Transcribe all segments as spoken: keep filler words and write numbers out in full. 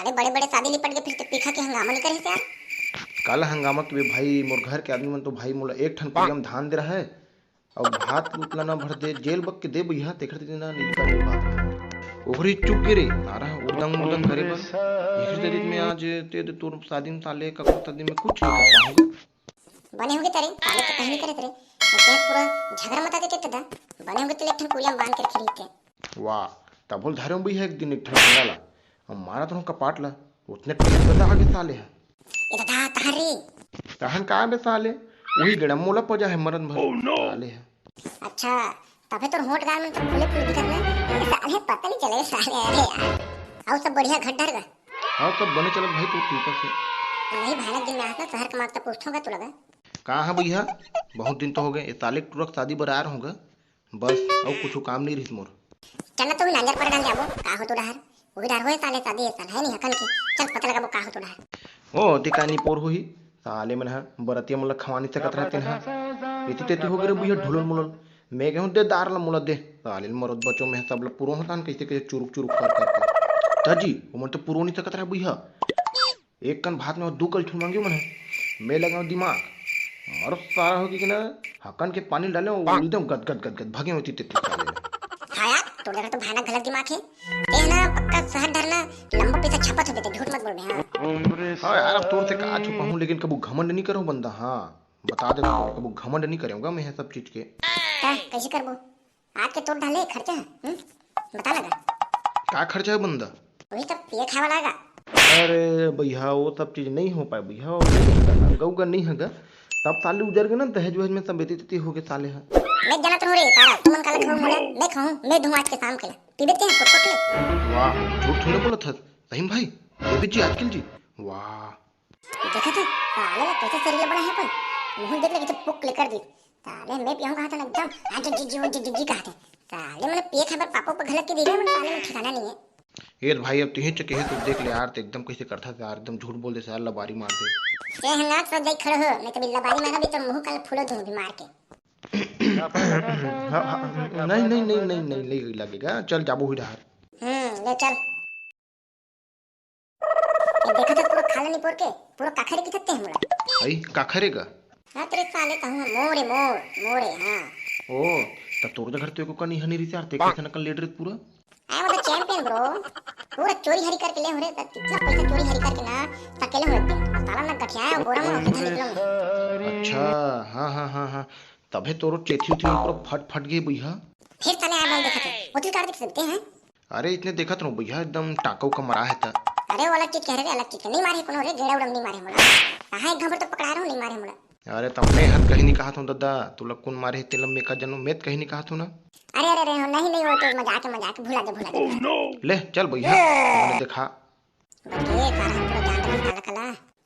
अरे बड़े-बड़े शादी निपट गे, फिर ते पीखा के हंगामा नइ करे हस यार। काला हंगामा के बे भाई, मोर घर के आदमी मन तो भाई मोला एक ठन कुरिया म धान दे रहय, अउ भात उतला न भर दे, जेल बक के दे बइहा, तेखर दिन ना निकल बात। ओकरी चुप के रे, तारा उदंग मुदंग करे बर। एखर दिन में आज ते दे तोर शादी में साले, ककरो शादी में कुछ नइ कर पाहूँ। बने होगे तारे, ताले तो कहीं नहीं करे तेरे। मैं तेरे पूरा झगड़ा मचा देते तदा। बने होगे तेरे एक ठन कुरिया में बांध के रखे रहिते। वाह, तभो ल धरे हूँ बइहा एक दिन एक ठन डंडा ला। अब मारा तो कपाट ला। उतने टेम गदा आगे साले ह। ए दादा, तहन रे। तहन का बे साले? वही गड़ा मोला पजा है मरन भर। साले ह। अच्छा, तभे तोर होंठ गाल मन तो फूले फूले दिखत ना। साले पता नहीं चले साले, अरे यार। अउ सब बढ़िया घर डर गा? हाँ, सब बने चलत भाई, तू ठीक से। वही भानक दिन में आस ना शहर के मार्ग तो पूछथों गा तू लगा। कहाँ है बइहा? बहुत दिन तो होगे, ए साले के टुरक शादी बर आय रहूँगा। बस, अउ कुछु काम नइ रहिस मोर। चल ना, तू भी नांजर पर डाल जाबो, का हो तो डहर? वही डहर होए साले शादी है, साल है नहीं हकन के। चल पता लगाबो, का हो तो डहर? ओ, ते का निपोर होही? साले मन ह बरतिया मोला खवा नइ सकत रहते न। एती तेती हो गे रे बइहा ढुलल मुलल। मैं कहूँ दे दार ला मोला दे। साले ल मरत बचो में सब ला पुरो हतान कैसे कैसे चुरुक चुरुक कर करके। तजी, ओमन तो पुरो नइ सकत रहे बइहा। एक कन भात में दू कलछुल मांगे मन ह। मैं लगाऊं दिमाग। मरो सारा हो कि ना, हकन के पानी डाले, उड़ी दम गद गद गद गद, भगे होती तेती साले। हाँ यार, तोर जगह तो भयानक गलत दिमाग है। ते ना पक्का शहर डर ना, लंबा पैसा छपत हो देते, झूठ मत बोल बे, हाँ। हाँ यार, अब तोर से का छुपाऊं, लेकिन कबू घमंड नहीं करो बंदा, हाँ। बता दे, कबू घमंड नहीं करूंगा मैं ये सब चीज के। का, कैसे करबो? आज के तोर डाले खर्चा है, हम्म? बता लगा। का खर्चा है बंदा? वही सब पिए खाए वाला का। अरे बइहा, वो सब चीज नहीं हो पाए बइहा, वो नहीं होता ना, गऊ का नहीं हगा। तब साले उजर के ना दहेज वहेज में सब बेटी तेती हो गए साले हैं। मैं जानत रहूं रे तारा, तुमन काला खाऊ मोला, मैं खाऊं, मैं दूं आज के शाम के। पीबे ते हैं, कोट कोट ले। वाह, झूठ थोड़े बोलत हस, सही में भाई, ये भी जी आजकल जी। वाह। देखा था, साले ला कैसे शरीर बड़ा है अपन। मुंह देख ले कैसे पुक ले कर दी। साले मैं पियाऊं कहा था ना एकदम, हाँ जी, जी, जी, जी, जी, जी कहा थे। साले मैंने पिए खाए पर पापा पर घलक के दे दिया, मैंने साले में ठिकाना नहीं है। ए भाई, अब तुही चकेहे तो देख ले यार, ते एकदम कैसे करथा यार, एकदम झूठ बोल दे यार, लबारी मार दे। ए हंगात सब जाई खड़े हो, नहीं तो बिल्ला बारी मारा भी तो मुंह काल फूलो दूं भी मार के। हाँ, हाँ, नहीं, नहीं, नहीं, नहीं, नहीं, नहीं लगेगा, चल जाबो हुई डहार। हम्म, ले चल। ए, देखा था पूरा खाला निपोर के, पूरा काखरे की थत्ते हैं मोला। आई, काखरे का? हाँ, तेरे साले कहूँ, मोरे, मोर, मोरे, हाँ। ओ, त तोर घर तो एको कनी हनी रिचार, ते कैसे नकल लेट रे पूरा? I am the champion, bro। पूरा चोरी हरी करके ले हो रे, त इतना पैसा चोरी हरी करके ना, तकेले हो एकदम। साला ना गठिया है, गोरा में उसे धन निकलो मैं। अच्छा, हाँ, हाँ, हाँ, हाँ। तभे तोरो चेथी उथी पूरा फट फट गई बुइहा। फिर साले आए बोल देखा थे, उतरी काट देख सकते हैं। अरे, इतने देखत रहूं भैया, एकदम टाका उका मरा है त। अरे, वो अलग चीज कह रहे, अलग चीज कह, नहीं मारे कोनो रे, गेड़ा उड़ा नहीं मारे मोला। कहाँ एक घंबर तो पकड़ा रहूं, नहीं मारे मोला। अरे, त मैं हत कहीं नहीं कहा था दादा, तू लक्कुन मारे है, तेलम में का जनो, मैं त कहीं नहीं कहा था ना। अरे, अरे, अरे, नहीं, नहीं, वो तो मजाक है, मजाक, भुला दे, भुला दे। ले, चल भैया, मैंने देखा। बच गए, सारा हम पूरा जान रहे, काला, काला।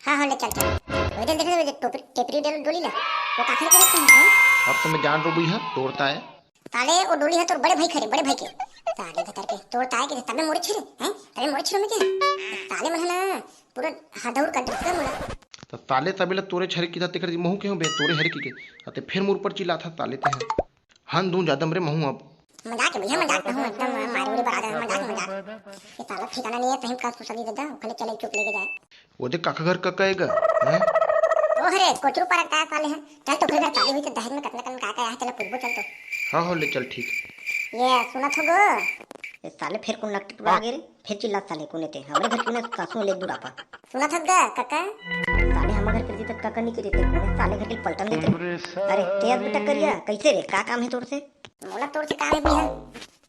हाँ, हाँ, ले चल, चल। वो इधर देख, वो जो टोपी, टेपरी डोल-, डोली ला, वो काखर के रखते हैं, हैं? अब तो मैं जान रो भैया, तोरता है। साले, वो डोली है तोर बड़े भाई खरे, बड़े भाई के। साले भतर के, तोर ताए के, तबे मोरे छिरे, हैं? तबे मोरे छिरे में के? साले मन है ना, पूरा हदौर कर देते मोला। त साले तबे ला तोरे छरे की था, तेकर महू के हो बे, तोरे हरे की के। अते फिर मोर पर चिल्ला था, साले ते हैं। हन दूं जादम रे महू अब। मजाक है भैया, मजाक कहूँ, एकदम मारे उड़े बराबर, मजाक, मजाक। ये साला ठिकाना नहीं है, कहीं का सुसली दे दा, उखले चले चुप लेके जाए। वो देख काका घर का कहेगा, हैं? ओह रे, कोचरू पारा का साले हैं। चल तो फिर घर शादी हुई तो दहेज में कतना कन का का है, चलो पूछबो चल तो। हाँ, हो ले चल, ठीक। ये सुनत हो गो? ये साले फिर कौन नकटी टुरा गे रे? फिर चिल्ला साले कोने ते। हमरे घर क्यों ना सासू ले दूर आपा। सुनत हो गा, काका? साले हम घर के तक काका नहीं के देते, कोने साले घर के पलटन देते। अरे, तेज बेटा करिया, कैसे रे? का काम है तोर से? मोला तोर से काम है भैया।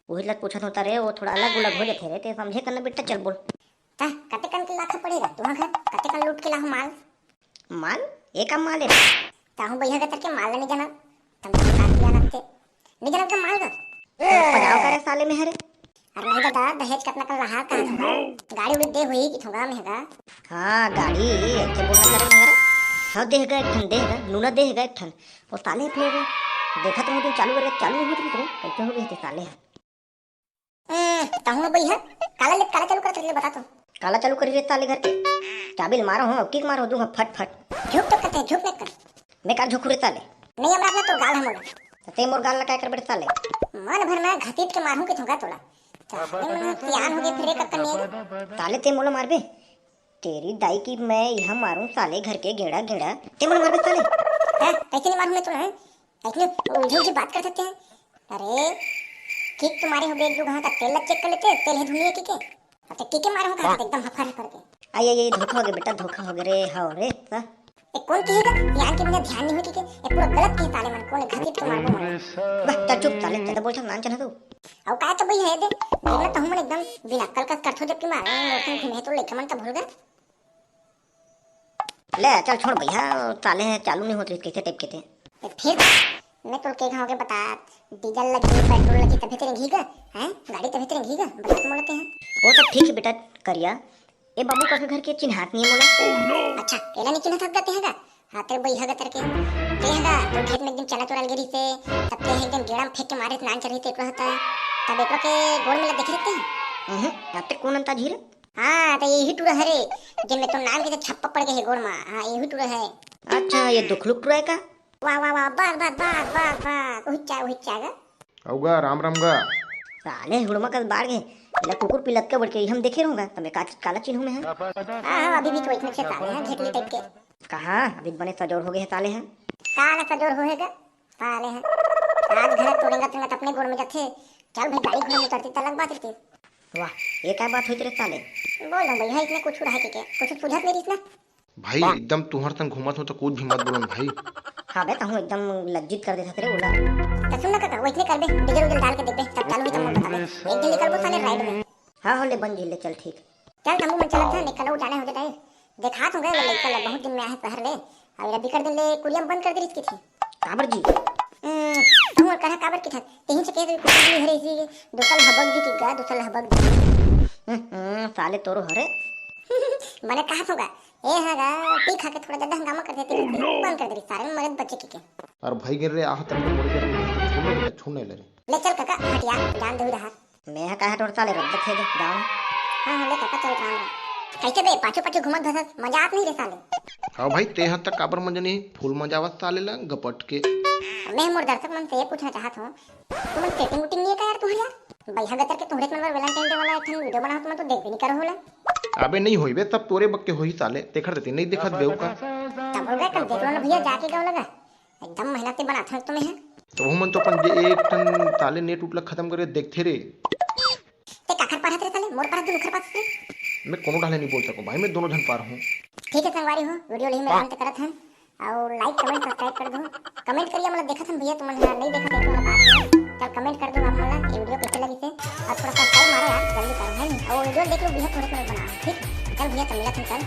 वही लग पूछत होता रे, वो थोड़ा अलग उलग हो जाते रे, ते समझे करना बेटा, चल बोल। त कतेकन के लाखा पड़ेगा तुँहर घर? कतेकन लूट के लाहू माल? माल? ए का माल ए? ताहू बइहा गतर के माल ल नइ जानव। तम तो खास पिया लगते। नइ जानव के माल गा? पजाव करे साले में हरे। अरे नहीं दादा, दहेज कतना कन लहा कहा था। गाड़ी उड़ी दे हुई कि थोंगा में हगा। हाँ, गाड़ी, ऐसे बोलना करे मंगरा। हाँ, देहगा एक ठन, देहगा, नूना देहगा एक ठन। वो साले फिर देखत रहूँ, तुम चालू करके चालू नहीं होत रही, कैसे हो गए थे साले? ए, ताहू बइहा, काला ले, काला चालू करत रहे, बता तो। काला चालू करी रे साले घर के? चाबी ल मारो हो, किक मारो दूंगा फट फट। झुक तो करते, झुक नहीं कर। मैं का झुकू रे साले? नहीं, हमरा अपना तो गाल हम बोला। ते मोर गाल ला काय करबे रे साले? मन भर में घसीट के मारहूं के थोंगा तोला। साले मन सियान हो गए फिर एक अक्कल नहीं है। साले ते मोला मारबे? तेरी दाई की मैं यह मारूं साले घर के गेड़ा गेड़ा। ते मन मारबे साले। हैं? कैसे नहीं मारूं मैं तुला, हैं? इतने उलझी उलझी बात कर सकते हैं। अरे, किक तुम्हारे हो बे, एक दो घंटा तेल लग चेक कर लेते, तेल है धुनिया की के। अच्छा, किके मारे हो कहा एकदम हफर हफर के। आई, आई, आई, धोखा हो गया बेटा, धोखा हो गया रे, हाओ रे, सा। ए, कौन कहेगा? यार के बिना ध्यान नहीं हो किके। ए, पूरा गलत कहे साले मन, कौन है? घसीट के मार दूं मैं। बस, चल चुप साले, ज्यादा बोल चल, नान चल तू। अब का तो भाई है दे, देखना तो हम एकदम बिना अक्कल का करथो जबकि मारे, मोर संग घूमे तो लइका मन का भूल गए। ले, चल छोड़ भैया, साले हैं, चालू नहीं होत रहिस, कैसे टाइप के थे। ए, फिर मैं तोर के घाव के बता, डीजल लगी, पेट्रोल लगी, तभे तेरे घी का, हैं? गाड़ी तभे तेरे घी का, बता तो मोला ते हैं। वो सब ठीक है बेटा, करिया। ए बाबू, का घर के चिन्हात नहीं है मोला। अच्छा, एला नहीं चिन्हत हक गा ते हैं गा? हाँ, तेरे भैया गा तेरे के। ते हैं गा, तो खेत में एक दिन चना चोराल गिरी से, तब ते हैं एकदम गेड़ा में फेंक के मारे, नान चल रही थे, एकरो होता है। तब एकरो के गोड़ में लग देखे रहते हैं। हम्म, अब ते कौन अंता झीर? हाँ, तो यही टूरा हरे, जिनमें तो नाम के तो छप्पा पड़ गए है गोड़ मा। हाँ, यही टूरा है। अच्छा, ये दुखलुक टूरा है का? वाह, वाह, वाह, बस, बस, बस, बस, बस, वही चाह, वही चाह गा। अउ गा, राम राम गा। साले हुड़मा कस बाढ़ गए, इला कुकुर पिलत के बढ़ के हम देखे रहूंगा, तमे का, काला चिन्हू में है। हाँ, हाँ, अभी भी तो इतने से साले हैं, घेटली टाइप के। कहाँ, अभी बने सजोर हो गए हैं साले हैं। काला सजोर होएगा? साले हैं। आज घर तोड़ेंगा, तोड़ेंगा तो अपने गोड़ में जाते। चल भाई, गाड़ी घोड़ा में उतरती, तलक बात रहती। वाह, ये क्या बात हुई तेरे साले? बोल दो भैया, इतने कुछ रहा है कि क्या? कुछ सुझाव मेरी इतना? भाई, एकदम तुहर संग घूमत हो तो कुछ भी मत बोलन भाई। हाँ बे, तहूँ एकदम लज्जित कर देथस रे ओला। त सुन ना काका, वइसने करबे, डीजल उजल डाल के देखबे, तब चालू होई तब मोर बताबे। एक दिन निकलबो साले राइड में। हाँ, हो ले बन जी, ले चल ठीक। चल तम्बू मन चलत हन, एकला जाने हो जाए। देखात हो गए लइका ला, बहुत दिन में आहे शहर ले। अब एला बिकट दिन ले कुरिया में बंद कर दे रहिस किथे। काबर जी? हम्म, तू और कहा काबर किथे? तेही से कहे तो कुछ भी हरे इसी, दूसरा हबक जी की गा, दूसरा हबक जी। हम्म, साले तोरो हरे। मने कहा होगा, ए हाँ गा, पी खा के थोड़ा ज्यादा हंगामा कर देते रहते। बंद कर दे रही सारे, मरद बच्चे की के। और भाई गिर रे, आह, तेरे को बोल के छोड़ने दे, छोड़ने ले रे। ले चल काका, हट यार, जान दे रहा। मैं हा कहा तोर साले रद्द थे दे, जाओ ना। हाँ, हाँ, ले काका, चल रहा हूँ। कैसे बे, पाछू पाछू घूमत भसत, मजा आत नहीं रे साले। हाँ भाई, ते हा तक काबर मजा नहीं, फुल मजा आवत साले ला, गपट के। मैं मोर दर्शक मन से ये पूछना चाहत हूँ, तुमन सेटिंग उटिंग नहीं है का यार तुम्हारे यार? भैया गतर के तुम्हारे मन Valentine Day वाला एक ठन वीडियो बनाओ, तुमन तो देख भी नहीं करो होला। अबे नहीं होई बे, सब तोरे बक के होई साले, देखर देते नहीं देखत बेव का। तब हो गया, कल देख लो ना भैया, जाके गाँव लगा, एकदम मेहनत से बनात हन तुम्हें है। तो वो मन तो अपन जे एक ठन साले नेट उटला खत्म करे देखते रे। ते काखर पार हत रे साले, मोर पार हत, मुखर पार हत रे। मैं कोनो ढाले नहीं बोल सकूं भाई, मैं दोनों झन पार हूँ। ठीक है संगवारी हो, वीडियो यही में अंत करत हन। और like, comment, subscribe कर दो। Comment करिए, मतलब देखत हन भैया, तुमन यार नहीं देखत एक वाला बात है। चल comment कर दो आप, मतलब ये वीडियो कैसे लगी से। और थोड़ा subscribe मारो यार, जल्दी करो है नहीं। और वीडियो देख लो भैया, थोड़े थोड़े बनाओ, ठीक? चल भैया, तो मिलत हन कल।